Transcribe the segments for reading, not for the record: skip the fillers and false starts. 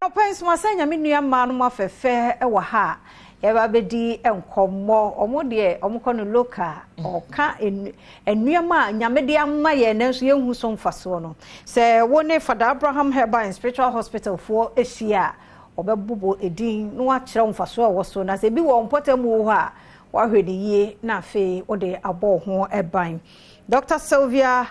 Anɔpa yi nso masan anya me nua mmaa no mu afɛfɛ wɔ ha a yɛba abɛdi nkɔmmɔ. Wɔn deɛ wɔkɔ no local, wɔka nneɛma a Nyame de ama yɛn nanso yɛnhu so mfasoɔ no. Sɛ wo ne Father Abraham Herbal and Spiritual Hospital foɔ hyia a, wɔbɛbobɔ edin na wɔakyerɛ wo mfasoɔ a ɛwɔ so. Na sɛ ebi wɔ wo mpɔtam hɔ a, woahwɛ no yie na afei wode abɔ wo ho ban. Dr. Sylvia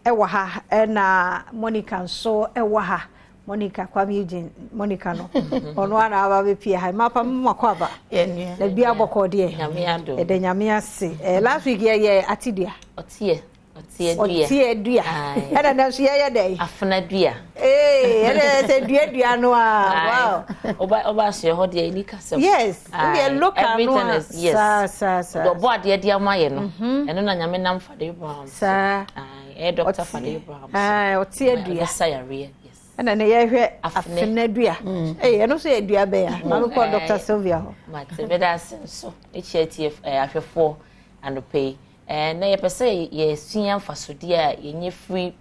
wɔ ha ɛna Monica nso wɔ ha. Monica Kwame Eugene Monica no ɔno ara na aba bɛpie ha. Mapa mo makɔ aba na bia bɔkɔ deɛ ɛdɛ Nyame ase. Last week yɛyɛ atedua. Ɔteɛ ɔteɛ dua. Ɔteɛ dua. Ɛna nɛ nso yɛyɛ dɛ. Afena dua. Ee ɛna sɛ dua dua no a wow. Ɔba ɔba asoɛ hɔ deɛ ɛni kasɛm. Yes. Wodeɛ local no a. Yes. Saa saa saa. Ɔbɔ adeɛ de ama yɛ no. Ɛno na Nyame nam Fada Abraham so. Saa. Ɛyɛ Dr. Fada Abraham so. Ɔteɛ dua. Ɔbɛsa yareɛ. Yes. Ɛna ne yɛhwɛ afena dua. Ee ɛno nso yɛ dua bɛn a? Maame kɔ Dr. Sylvia hɔ. Mate meda ase nso mekyia tie ahwɛfoɔ anɔpa yi. Na yɛpɛ sɛ yɛsua mfasodeɛ a yɛnyɛ firi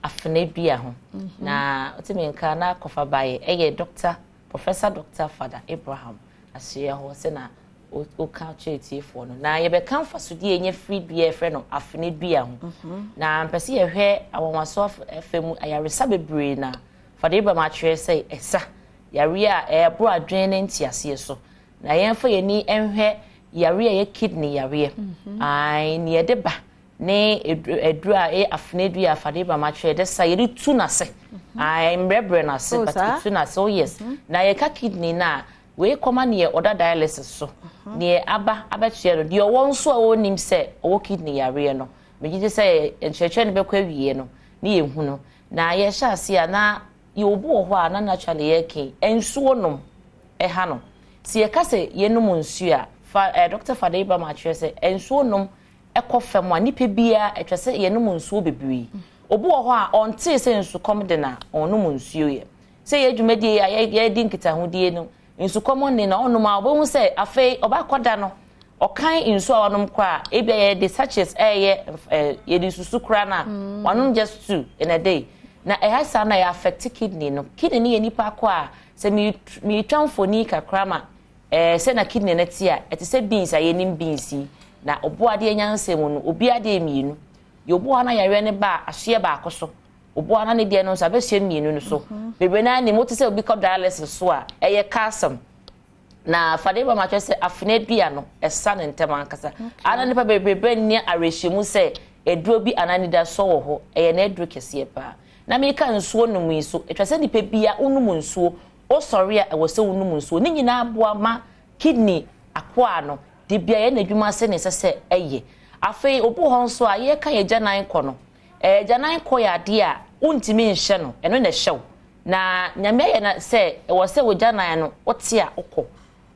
afena dua ho. Na wotumi nka na akɔfa baeɛ ɛyɛ Dr. Professor Dr. Father Abraham asoɛ hɔ sɛ na woka kyerɛ tiefoɔ no. Na yɛbɛka mfasodeɛ a yɛnya firi dua a yɛfrɛ no afena dua ho. Na mpɛ sɛ yɛhwɛ awanwaso afa mu ayaresa bebree na Father Abraham akyerɛ sɛ ɛsa yareɛ a ɛboro adwene ne nteaseɛ so. Na yɛmfa yɛn ani nhwɛ yareɛ a ɛyɛ kidney yareɛ. Ae, nea ɛde ba ne aduro a ɛyɛ afena dua a Father Abraham akyerɛ yɛde sa yɛde tu n'ase. Ae, mbrɛbrɛ n'ase but tu n'ase. Oh yes. Na yɛka kidney no a, wei kɔma neɛ ɔda dialysis so, neɛ aba abɛtoɛ no, deɛ ɔwɔ nso a ɔnnim sɛ ɔwɔ kidney yareɛ no. Megye di sɛ nkyerɛkyerɛ no bɛkɔ awieɛ no ne yɛhu no. Na yɛhyɛ ase a na yɛwɔ bi wɔ hɔ a na naturally yɛreka yi, nsuo nom ɛha no. Sɛ yɛka sɛ yɛnom nsuo a, fa, Dr. Fada Abraham akyerɛ sɛ nsuo nom ɛkɔ fam a nipa biara atwa sɛ yɛnom nsuo bebree. Obi wɔ hɔ a ɔntee sɛ nsukɔm de na ɔnom nsuo yɛ. Sɛ yɛ dwumadie a yɛdi nkitahodie no, nsukɔm ne na ɔnom a ɔbɛhu sɛ afei ɔbɛakɔda no ɔkan nsuo a ɔnom koraa ebia yɛde sachets ɛyɛ yɛde susu koraa na wanom just 2 in a day. Na ɛha saa na yɛ affect kidney no. Kidney no yɛ nipa kɔ a sɛ miitwa mfoni kakra ma sɛ na kidney no te a ɛte sɛ beans a yɛnim beans yi. Na ɔbo adeɛ nyansa mu no obi adeɛ mmienu. Yɛ obo ana yareɛ no ba a asoɛ baako so. Obo ana ne deɛ no nso abɛsua mmienu no so. Bebree naa nim wote sɛ obi kɔ dialysis so a ɛyɛ calcium. Na Fada Abraham akyerɛ sɛ afena dua no ɛsa ne ntɛm ankasa. Ana nipa bebree bɛ nni awerɛhyɛmu sɛ aduro bi anaa anidasoɔ wɔ hɔ ɛyɛ n'aduro kɛseɛ paa. Na meka nsuo nom yi so atwa sɛ nipa bia wonom nsuo wosɔre a ɛwɔ sɛ wonom nsuo ne nyinaa boa ma kidney akoa no de bia yɛ n'adwuma sɛ ne ɛsɛ sɛ ɛyɛ. Afei obi wɔ hɔ nso a yɛka yɛ gyanan kɔ no gyanan kɔ yɛ adeɛ a wontumi nhyɛ no ɛno na ɛhyɛ wo. Na Nyame ayɛ na sɛ ɛwɔ sɛ wo gyanan no wote a wokɔ.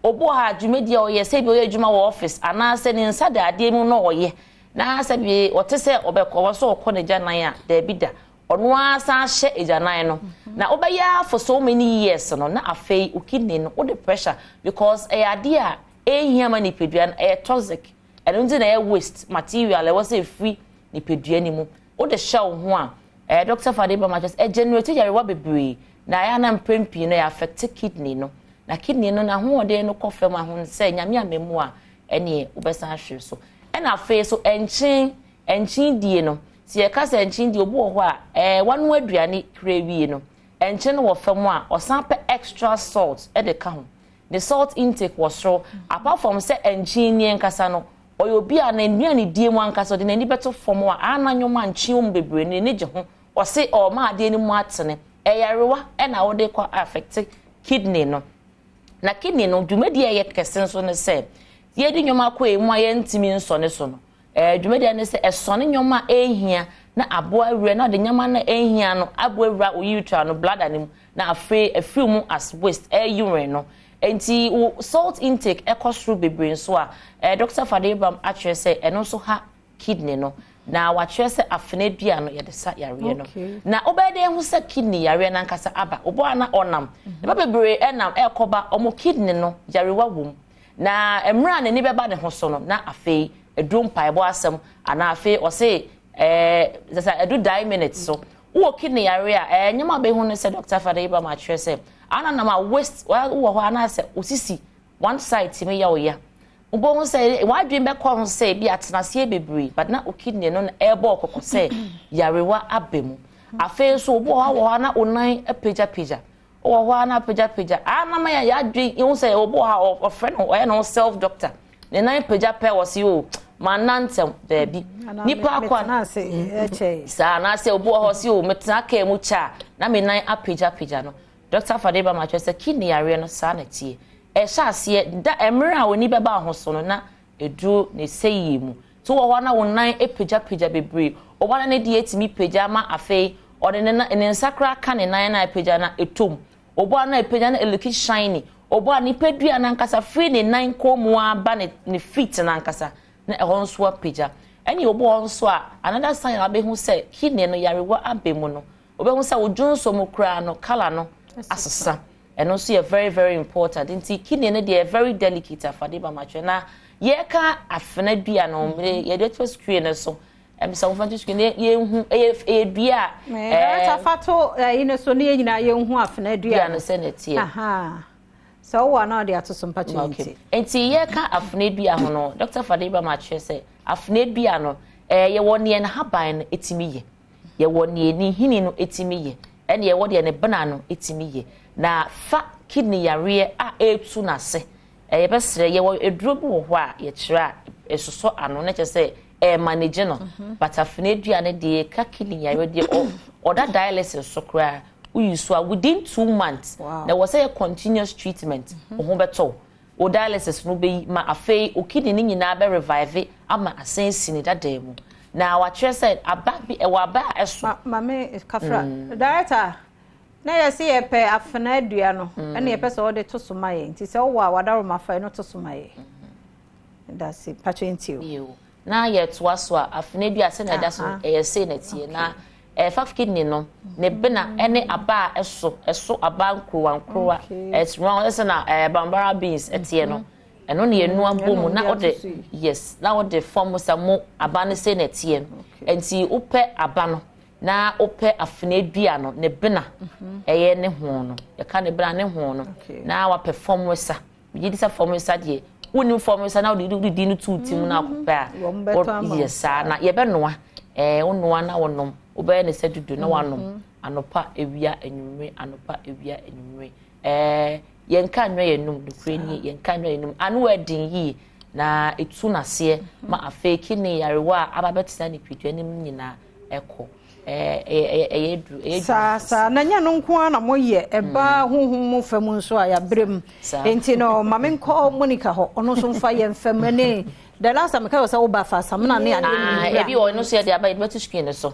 Obi wɔ ha dwumadie a ɔyɛ sɛ bi ɔyɛ adwuma wɔ office anaasɛ ne nsa da adeɛ mu na ɔyɛ na sɛ bi ɔte sɛ ɔbɛkɔ ɔwɔ sɛ ɔkɔ ne gyanan a daabi da ɔno ara san hyɛ gyanan no. Na wobɛyɛ for so many years no na afei wo kidney no wode pressure because ɛyɛ adeɛ a ɛnhia ma nipadua no ɛyɛ toxic. Ɛno nti na ɛyɛ waste material ɛwɔ sɛ ɛfiri nipadua no mu. Wode hyɛ wo ho a Dr. Fada Abraham akyerɛ sɛ ɛgenerate yarewa bebree na ɛyɛ ana mprɛn pii no ɛyɛ affect kidney no. Na kidney no n'ahoɔden no kɔ fam ahon sɛ Nyame amamu a ɛneɛ wobɛsan ahwere so. Ɛna afei so ɛnkyen die no sɛ yɛka sɛ ɛnkyen die obi wɔ hɔ a wano aduane kura wie no ɛnkyen no wɔ fam a ɔsan pɛ extra salt ɛde ka ho. The salt intake wɔ soro apart from sɛ ɛnkyen nie nkasa no ɔyɛ obi a n'aduane die mu ankasa ɔde n'ani bɛto fam a ana nnwoma nkyen wɔ mu bebree no n'ani gye ho ɔse ɔma adeɛ no mu atene ɛyarewa ɛna wɔde kɔ affect kidney no. Na kidney no dwumadie a ɛyɛ kɛse nso ne sɛ yɛde nnwoma kɔ emu a yɛntumi nsɔ ne so no dwumadie ne sɛ ɛsɔne nnwoma a ɛhia na aboa awura na ɔde nneɛma no ɛhia no aboa awura oyi no bladder no mu na afei afiri mu as waste ɛyɛ urine no. Nti wo salt intake ɛkɔ soro bebree nso a Dr. Fada Abraham akyerɛ sɛ ɛno nso ha kidney no. Na wakyerɛ sɛ afena dua no yɛde sa yareɛ no. Na wobɛyɛ dɛ ehu sɛ kidney yareɛ no ankasa aba obo ana ɔnam nipa bebree ɛnam ɛkɔba ɔmo kidney no yarewa wɔ mu. Na mmerɛ a n'ani bɛba ne ho so no na afei eduru mpaebɔ asɛm anaa afei ɔse sɛ ɛdu die minutes so. Wowɔ kidney yare a, nneɛma a wobɛhu ne sɛ Dɔkta Fada Abraham akyerɛ sɛ, ananam a waist, wowɔ hɔ anaasɛ wo sisi one side tumi yɛ wo ya. Wobɛhu sɛ w'adwene bɛkɔ ho sɛ ebi atenaseɛ bebree, but na wo kidney no na ɛrebɔ wo kɔkɔ sɛ yarewa aba mu. Afei nso obi wɔ hɔ a wɔ hɔ a na wo nan apagyapagya. Wowɔ hɔ a na apagyapagya. A na ma yɛ adwene yɛhu sɛ obi wɔ hɔ a ɔfrɛ no ɔyɛ ne ho self doctor. Ne nan pagya pɛ wɔ se o ma nantɛm daabi. Nipa akɔ saa anaasɛ obi wɔ hɔ se o metena kaa mu kyɛ a na me nan apagyapagya no. Doctor Fadeba ma kyerɛ sɛ kidney yareɛ no saa na ɛteɛ. Ɛhyɛ aseɛ da mmerɛ a w'ani bɛba ho so no na ɛduru ne sɛyie mu. Nti wowɔ hɔ a na wo nan apagyapagya bebree. Ɔba na ne deɛ tumi pagya ma afei ɔde ne nan ne nsa koraa ka ne nan no a apagya no a ɛtɔ mu. Ɔbɔ a na apagya no ɛlooki shiny. Ɔbɔ a nipadua no ankasa firi ne nan kɔn mu ara ba ne ne feet no ankasa na ɛhɔ nso apagya. Ɛne ɔbɔ hɔ nso a another sign a wobɛhu sɛ kidney no yarewa aba mu no, wobɛhu sɛ wo dwonsɔ mu koraa no colour no asesa. Ɛno nso yɛ very very important nti kidney no deɛ very delicate afade ba matwɛ na yɛka afena dua no mmere yɛde ato screen no so ɛmisa wɔn fa to screen yɛnhu ɛyɛ ɛyɛ dua a ɛɛ ɛɛ fa to ɛyi no so ne yɛn nyinaa yɛnhu afena dua no sɛ na ɛteɛ sɛ wowɔ ana ɔde ato so mpakyɛ nti nti yɛka afena dua ho no Dr. Fade ba matwɛ sɛ afena dua no ɛɛ yɛwɔ neɛ n'ahaban no ɛtumi yɛ. Yɛwɔ neɛ ne nhini no tumi yɛ, ɛne yɛwɔ deɛ ne bena no tumi yɛ. Na fa kidney yareɛ a ɛretu no ase, yɛbɛsrɛ, yɛwɔ aduro bi wɔ hɔ a yɛkyerɛ a ɛsosɔ ano, na kyerɛ sɛ ɛremanage no. But afei dua no deɛ yɛka kidney yareɛ deɛ ɔda dialysis so koraa, woyi so a within 2 months, na ɛwɔ sɛ yɛ continuous treatment, wo ho bɛtɔ wo. Wo dialysis no bɛyi ma afei wo kidney no nyinaa bɛ revive ama asan si ne dadaa mu. Na wakyerɛ sɛ aba bi ɛwɔ aba a ɛso. Maame kafra, director, na yɛsi yɛpɛ afena dua no, ɛna yɛpɛ sɛ ɔde to so ma yɛ, nti sɛ ɔwɔ a wadaroma fa ɛno to so ma yɛ. Dasi patro nti o. Na yɛtoa so a, afena dua sɛ na ɛda so ɛyɛ sei na ɛteɛ na ɛfa kidney no ne bena ɛne aba a ɛso aba nkorowa nkorowa, ɛs round ɛsɛ na bambara beans ɛteɛ no, ɛno ne yɛnua bɔ mu na ɔde, yes, na ɔde fam sɛ mo aba no sei na ɛteɛ no. Nti wopɛ aba no na wopɛ afena dua no ne bena, ɛyɛ ne ho no, yɛka ne bena ne ho no, na wapɛ fam sa. Megye di sɛ fam sa deɛ wonim fam sa na wode di no tuu tim na akɔpɛ a yɛ saa na yɛbɛnoa. Wonoa na wonom, wobɛyɛ ne sɛ dudu na wanom anɔpa, ewia, anwummere, anɔpa, ewia, anwummere. Yɛnka nnwa yɛn num nokure nie, yɛnka nnwa yɛn num ano ɛden yie na etu n'aseɛ ma afei kidney yarewa a aba bɛtena nipadua no mu nyinaa ɛkɔ. Ɛyɛ duru, ɛyɛ duru. Saa saa na nyɛ no nko ara na moyɛ, ɛba honhom mu fam nso a yɛabrɛ mu. Nti no maame nkɔ Monica hɔ, ɔno nso mfa yɛn fam ne the last time meka sɛ woba fa samina ne ade. Ebi wɔ ɛno nso yɛde aba, yɛde bɛto screen no so.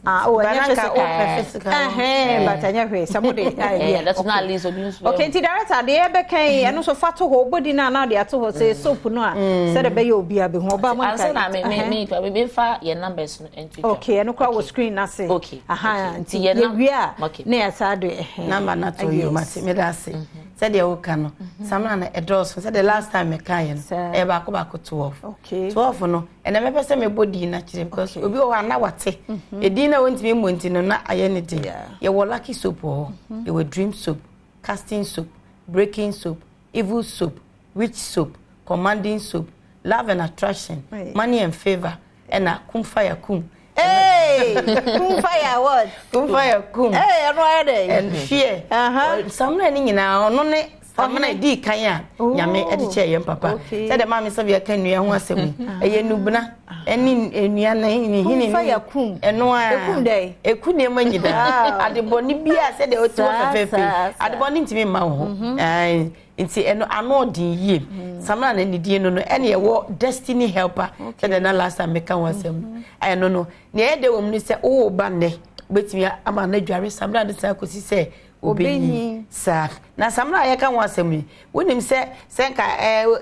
Ah, oh, ɛnyɛ physical, ɛhɛn, but ɛnyɛ hwee sɛ mo de ayɛ. That's not least obi nso. Okay, nti director deɛ yɛbɛka yi, ɛno nso fa to hɔ, obodi no a na de ato hɔ sɛ soap no a sɛde bɛyɛ obi a bɛhu ɔba mo. Ansa na me fa yɛn numbers no nto dwa. Okay, ɛno koraa wɔ screen n'ase. Okay. Aha, nti yɛwie a na yɛsa de ɛhɛn. Number na to yi o, mate, meda ase. Sɛdeɛ woka no, samina no ɛdɔɔso. Sɛdeɛ last time meka yɛ no, ɛyɛ baako baako 12. 12 no, ɛnna mɛpɛ sɛ mebɔ din no akyerɛ because obi wɔ hɔ a na wate edin na wɔntumi mmɔ nti no na ayɛ ne den. Yɛwɔ lucky soap wɔ hɔ, yɛwɔ dream soap, casting soap, breaking soap, evil soap, witch soap, commanding soap, love and attraction, money and favour, ɛna kum fire kum. Hey, kum fire what? Kum fire kum. Hey, ɛno ayɛ dɛ. And fear. Samina ne nyinaa ɔno ne samina di kan a Nyame ɛde kyɛɛ yɛn papa. Sɛdeɛ maame sɛ yɛka nnua ho asɛm yi, ɛyɛ nubena ɛne nnua ne ne hini ne ɛno a ekum dɛ. Eku nneɛma nyinaa, adebɔne bi a sɛdeɛ ɔte hɔ fɛfɛɛfɛ, adebɔne ntumi mma wo ho nti ɛno ano ɔden yie. Samina ne ne die no ɛne ɛwɔ destiny helper, sɛdeɛ na last time meka ho asɛm ɛno no, nea ɛyɛ dɛ wɔ mu ne sɛ wowɔ ba nnɛ, wobɛtumi ama no adware samina de saa kɔsi sɛ obɛnyi saa. Na samina a yɛka ho asɛm yi, wonim sɛ nka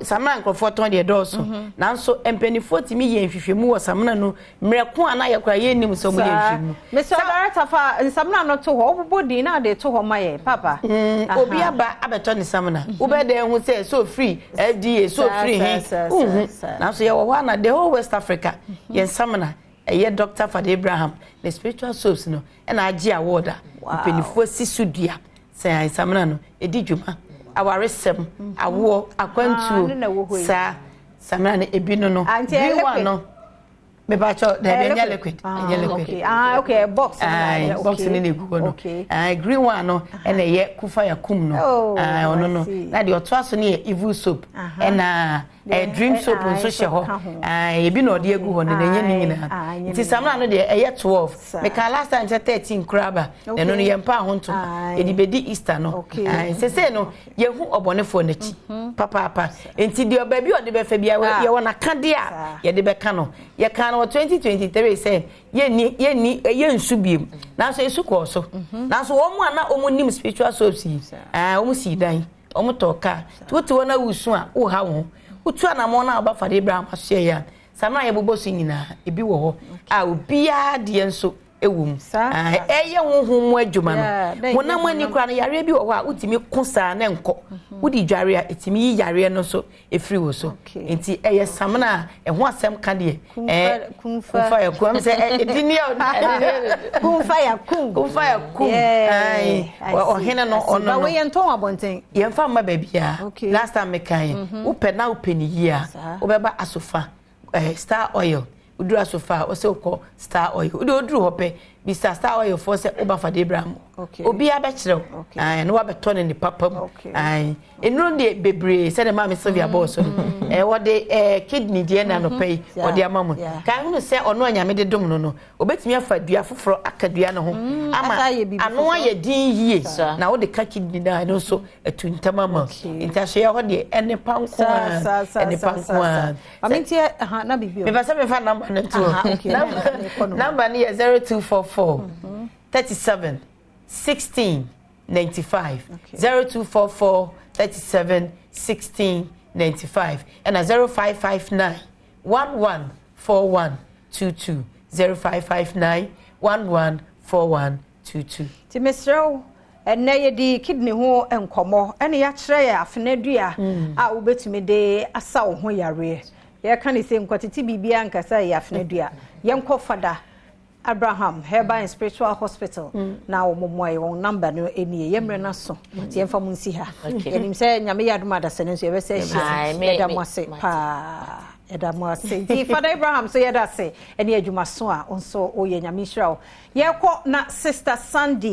samina nkurɔfoɔ tɔn deɛ dɔɔso, nanso mpanimfoɔ tumi yɛ nhwehwɛmu wɔ samina no mmerɛ ko a na yɛkora yɛnnim sɛ ɔmo yɛ nhwehwɛmu. Mr. Director, fa nsamina no to hɔ, wobobɔ din na ade to hɔ ma yɛ papa. Obi aba abɛtɔ ne samina, wobɛdɛ ho sɛ ofiri FDA, sɛ ofiri he, wohu, nanso yɛwɔ hɔ ana the whole West Africa yɛn samina. Ɛyɛ Dr. Father Abraham ne spiritual soaps no ɛna agye award a mpanimfoɔ si so dua sɛ samina no ɛdi dwuma, awaresɛm, awoɔ, akwantuo. Saa samina no ebi no green one no, mepakyɛ, dɛbi, ɛnyɛ liquid, ɛnyɛ liquid. Ah, okay, box. Ah, box ne na egu hɔ no. Ah, green one no ɛna ɛyɛ kufa yakum no. Ɔno no na deɛ ɔtoa so no yɛ evil soap, ɛna dream soap nso hyɛ hɔ. Ebi na ɔde egu hɔ no na ɛnyɛ ne nyinaa. Nti samina no deɛ, ɛyɛ 12. Meka last time sɛ 13 koraa ba. Ɛno no yɛn mpa ho ntoma yɛde bɛdi Easter no. Sese no yɛhu ɔbɔnefoɔ n'akyi papaapa, nti deɛ baabi ɔde bɛfɛ bi, yɛwɔ n'akadeɛ a yɛde bɛka no. Yɛka no wɔ 2023 sɛ yɛnni yɛnni yɛnsu biem, nanso esu kɔɔ so. Nanso wɔn a na wɔn nim spiritual soaps yi, wɔn si dan, wɔn tɔ kaa. Wote wɔn awusu a woha wɔn ho, wotu anamɔ na ɔba Father Abraham asoɛ yɛ a, samina yɛ bobɔ so nyinaa ebi wɔ hɔ a obiara deɛ nso ɛwɔ mu. Ɛyɛ honhom mu adwuma no, honam ani koraa no, yareɛ bi wɔ hɔ a wotumi ko saa ne nkɔ. Wode dware a, ɛtumi yi yareɛ no nso ɛfiri wo so. Nti ɛyɛ samina a ɛho asɛm ka deɛ. Kumfa yɛ kum sɛ ɛdi ni ɛ. Kumfa yɛ kum. Kumfa yɛ kum ɔhene no, ɔno no. Yɛn ntɔn abɔnten. Yɛmfa mma baabi a. Last time meka yɛ, wopɛ na wopɛ ne yie a, wobɛba Asofa Star Oil. Woduru Asofa a, wɔsɛ wokɔ Star Oil. Wode woduru hɔ pɛ, bisa Star Oil foɔ sɛ woba Father Abraham. Obiara bɛkyerɛ wo na wabɛtɔ ne papa mu. Nnuro deɛ bebree, sɛdeɛ Maame Sylvia bɔɔ so no, wɔde kidney deɛ na anɔpɛ yi wɔde ama mu ka hunu sɛ ɔno a Nyame de dom no, obɛtumi afa dua foforɔ aka dua no ho ama ano ayɛ din yie, na wode ka kidney no a, ɛno nso atu ntam ama. Nti ahwɛeɛ hɔ deɛ, ɛne pa nko a, ɛne pa nko a. Mepɛ sɛ mefa number no to. Number no yɛ 0244 37 16 95, 0244 37 16 95, ɛna 0559 11 41 22, 0559 11 41 22. Nti mesrɛ wo, ɛnɛ yɛde kidney ho nkɔmmɔ, ɛne yɛakyerɛ yɛ afenadua a wobɛtumi de asa wo ho yareɛ. Yɛka ne sɛ nkɔtete biribiara nkasa yɛ afenadua. Yɛnkɔ Father Abraham Herbal and Spiritual Hospital na wɔn mmoa yɛ. Wɔn number no nie. Yɛ mmerɛ no so, nti yɛmfa mu nsi ha. Yɛnim sɛ Nyame yɛ adom adasɛ no nso yɛbɛsɛ ahyia. Yɛda mo ase paa, yɛda mo ase. Nti Father Abraham so, yɛda ase ɛne adwumaso a nso woyɛ. Nyame nhyira wo. Yɛkɔ na Sister Sandy.